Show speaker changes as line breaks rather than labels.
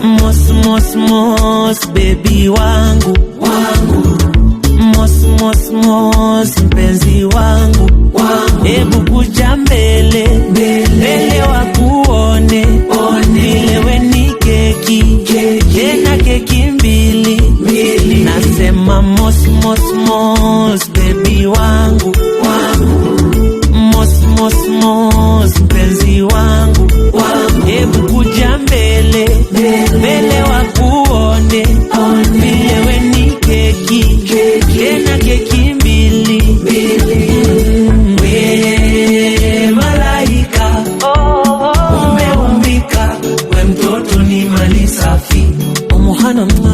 Mos mos mos baby wangu wangu, mos mos mos mpenzi wangu wangu, hebu kuja mbele mbele wakuone, vile ni keki tena keki mbili mbili, nasema mos mos mos baby wangu wangu, mos mos mos mpenzi wangu wangu, hebu kuja mbele mbele wakuone, vile ni keki tena keki mbili mbili. We malaika umeumbika, we mtoto ni mali safi. Omuhana mwa.